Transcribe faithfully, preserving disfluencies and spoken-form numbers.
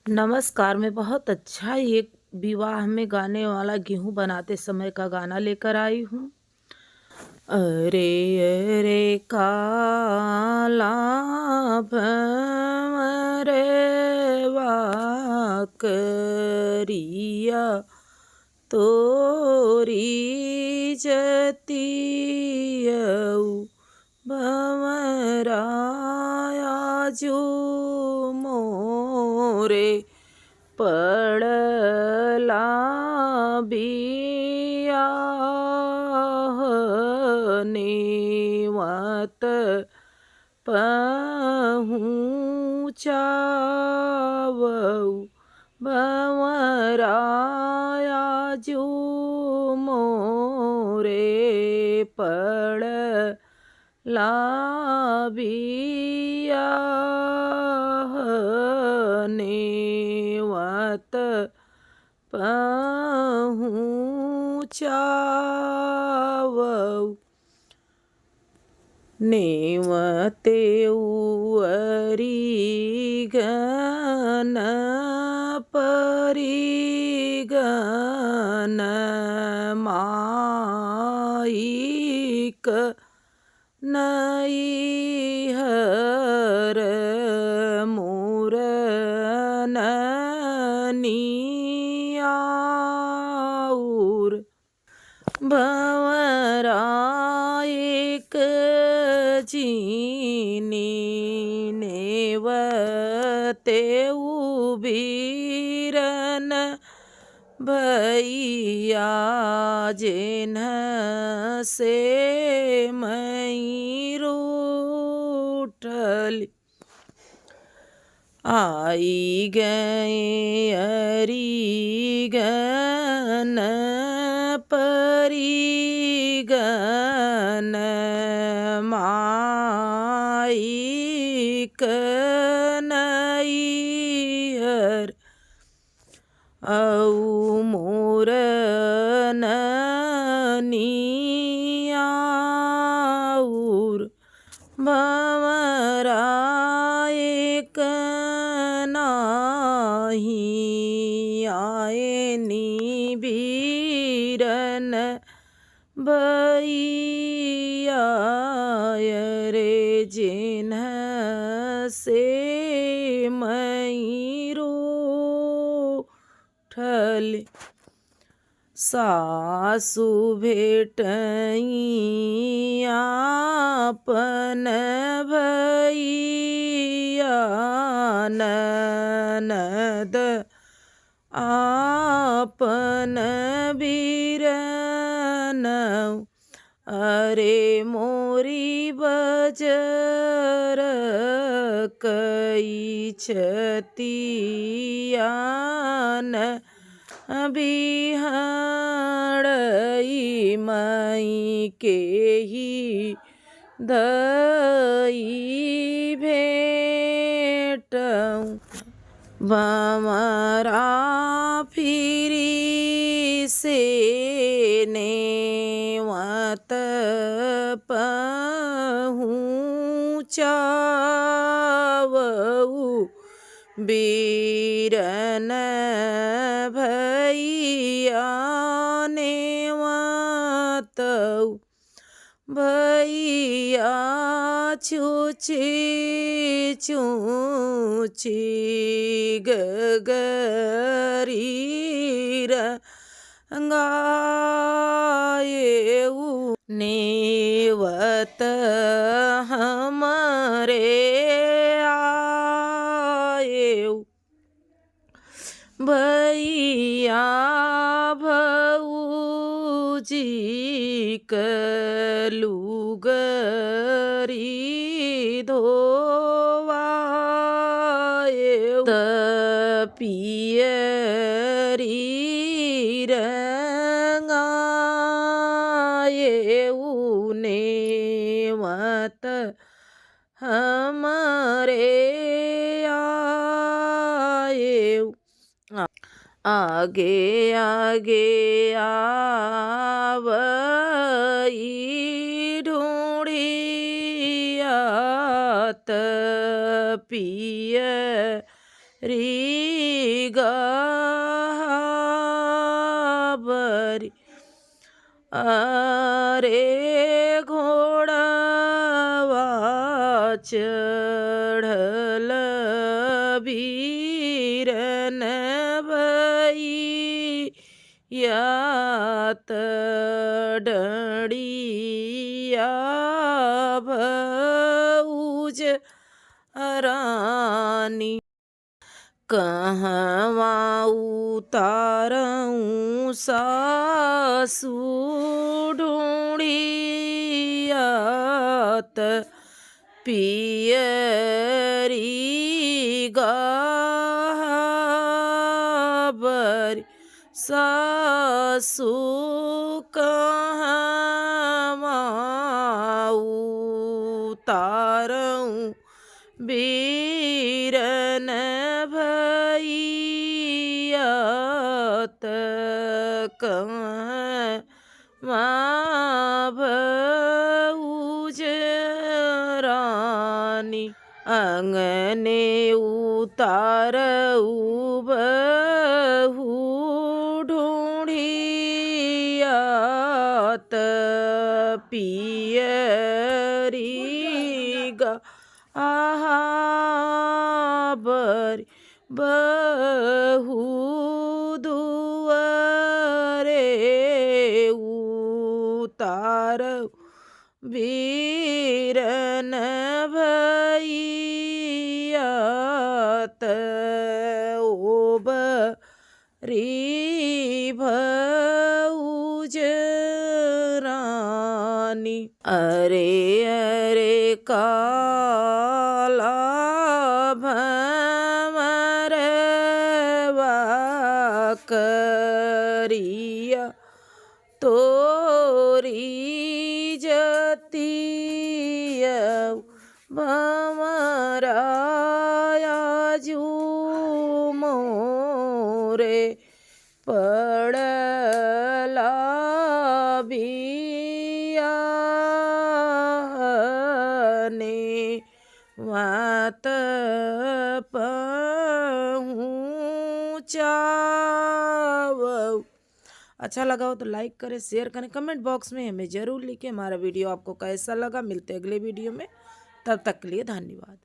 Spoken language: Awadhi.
नमस्कार, मैं बहुत अच्छा एक विवाह में गाने वाला गेहूं बनाते समय का गाना लेकर आई हूँ। अरे अरे काला भंवरवा करिया, तोरी जतियउ भंवरा आजु मोरे पड़ला बियाह। नेवत पहुँचावउ भंवरा आजु मोरे पड़ला बियाह। नेवत पहुँचावउ। नेवते उअरिगन परिगन माइक नइहर मोर ननियाउर। भंवरा एक जीनी नेवते उबीरन भइया जेन्ह से मई रूठली। आई गए अरिगन परिगन माइक नइहर अउ मोर ननियाउर। भंवरा एक नाहीं आए निबीरन भइया रे जेन्ह से मई रूठली। सासु भेटई आपन भइया ननद आपन बीरनउ। अरे मोरी बजर कई छतियान बिहाड़ई मई केही धई भेटउ। भंवरा फिरी से नेवत पहुँचावउ बीरन भइया नेवतउ। भइया चुची चुची गगरी रंगाएउ। नेवत हमरे आएउ। भइया भउजी क लुगरी धोवाएउ। त पियरी रंगाएउ। नेवत हमरे आएउ। आ-, आगे आगे आवई ढूंढिया त पियरी गहबरी। अरे घोड़वा चढ़ल बीरन भैया त डंडिया भौज रानी। कहवाँ उतारउँ सासु ढूँढ़िया त पियरी गहबरी। सासु कहवाँ उतारउँ बीरन भैया त कहवाँ भौज रानी। अँगने उतारउँ बहू ढूँढ़िया त पियरी गहबरी। बहू दुआरे उतारउँ बीरन भैया त ओबरी भौज रानी। अरे अरे काला भँवरवा करिया तोरी जतिया भँवरा आजु मोरे पड़ला बियाहने वात पहुँचावउ। अच्छा लगा हो तो like करें, share करें, comment box में हमें ज़रूर लिखें हमारा video आपको कैसा लगा। मिलते हैं अगले video में, तब तक के लिए धन्यवाद।